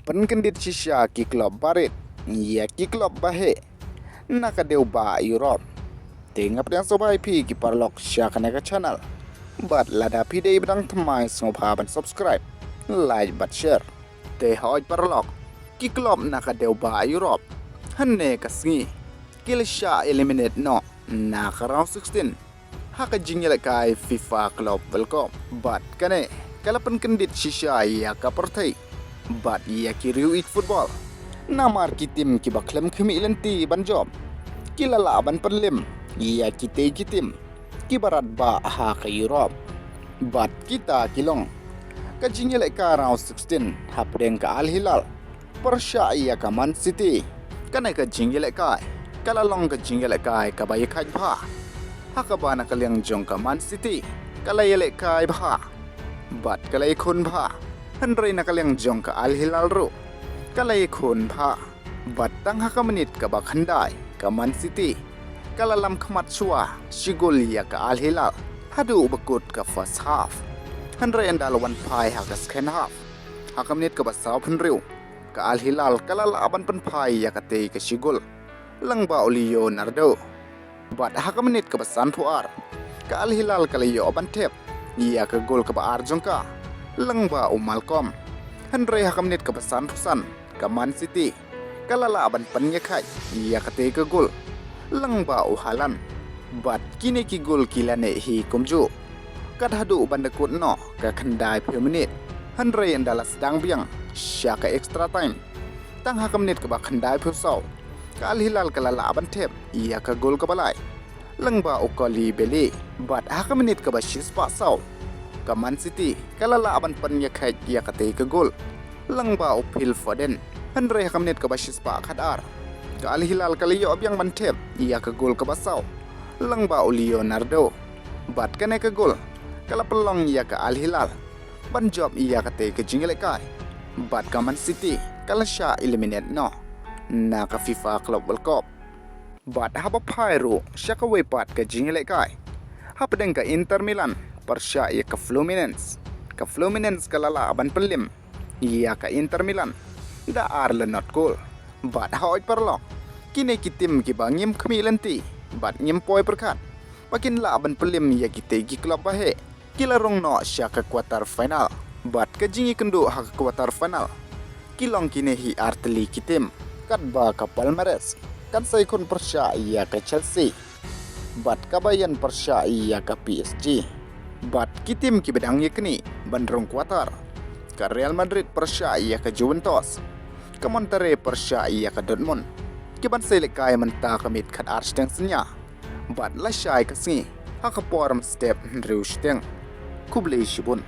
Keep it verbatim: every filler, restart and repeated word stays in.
pynkyndit shisha ki club barit ïa ki club baheh na ka dewbah Europe. Te nga pdiang sngewbha ïa phi ki paralok sha kane ka channel. Bad lada phi dei ba dang thymmai sngewbha ban subscribe, like bad share. Te hoi paralok, ki club na ka dewbah Europe hynne ka sngi ki la shah eliminate noh na ka round sixteen ha ka jingïalehkai FIFA Club World Cup. Bad kane ka la pynkyndit shisha ïa ka pyrthei bad ïa ki riew ïeit football. Namar ki team kiba khlem khmih lynti ban jop ki la lah ban pynlem ïa kitei ki team kiba radbah ha ka Europe. Bad kita ki long ka jingïalehkai round sixteen hapdeng ka Al Hilal pyrshah ïa ka Man City. Kane ka jingïalehkai ka la long ka jingïalehkai kaba ïakhaid bha, ha kaba na ka liang jong ka Man City ka la ïalehkai bha bad ka la ïakhun bha, hynrei na ka liang jong ka Al Hilal ruh ka la ïakhun bha. Bad tang ha ka minit kaba khyndai ka Man City ka la lam khmat shuwa shi gol ïa ka Al Hilal haduh ba kut ka first half. Hynrei ynda la wan phai ha ka second half, ha ka minit kaba sawphew hynriew, ka Al Hilal ka la lah ban pynphai ïa katei ka shi gol lyngba u Leonardo. Bad ha ka minit kaba sanphew ar, ka Al Hilal ka la ïoh ban thep ïa ka gol kaba ar jong ka lyngba u Malcom. Hynrei ha ka minit kaba sanphew san, ka Man City ka la lah ban pynïakhaid ïa katei ka gol lyngba u Haaland. Bad kine ki gol ki la neh hi kumjuh kat haduh ban da kut noh ka khyndaiphew minit. Hynrei ynda la sdang biang sha ka extra time, tang ha ka minit kaba khyndaiphew saw, ka Al Hilal ka la lah ban thep ïa ka gol kaba lai lyngba u Koulibaly. Bad ha ka minit kaba shispah saw, ka Man City ka la lah ban pynïakhaid ïa katei ka gol lyngba u Phil Foden. Hynrei ha ka minit kaba shispah khatar, ka Al Hilal ka la ïoh biang ban thep ïa ka gol kaba saw lyngba u Leonardo. Bad kane ka gol ka la pynlong ïa ka Al Hilal ban jop ïa katei ka jingïalehkai. Bad ka Man City ka la shah eliminate noh na ka FIFA Club World Cup. Bad haba phai ruh sha kawei pat ka jingïalehkai hapdeng ka Inter Milan pyrshah ïa ka Fluminense, ka Fluminense ka la lah ban pynlem ïa ka Inter Milan da ar la nod gol. Bad hoi paralok, kine ki team kiba ngim khmih lynti bad ngim poi pyrkhat ba kin lah ban pynlem ïa kitei ki club baheh ki la rung noh sha ka quarter final. Bad ka jingïakynduh ha ka quarter final ki long kine hi ar tylli ki team, katba ka Palmeiras kan sa ïakhun pyrshah ïa ka Chelsea, bad ka Bayern pyrshah ïa ka PSG. Bad ki team kiba dang ïaknieh ban rung quarter, ka Real Madrid pyrshah ïa ka Juventus, ka Monterrey pyrshah ïa ka Dortmund. Ki ban sa ïalehkai mynta ka miet khatar shiteng synñia bad lashai ka sngi ha ka por mynstep hynriew shiteng. Khublei shibun.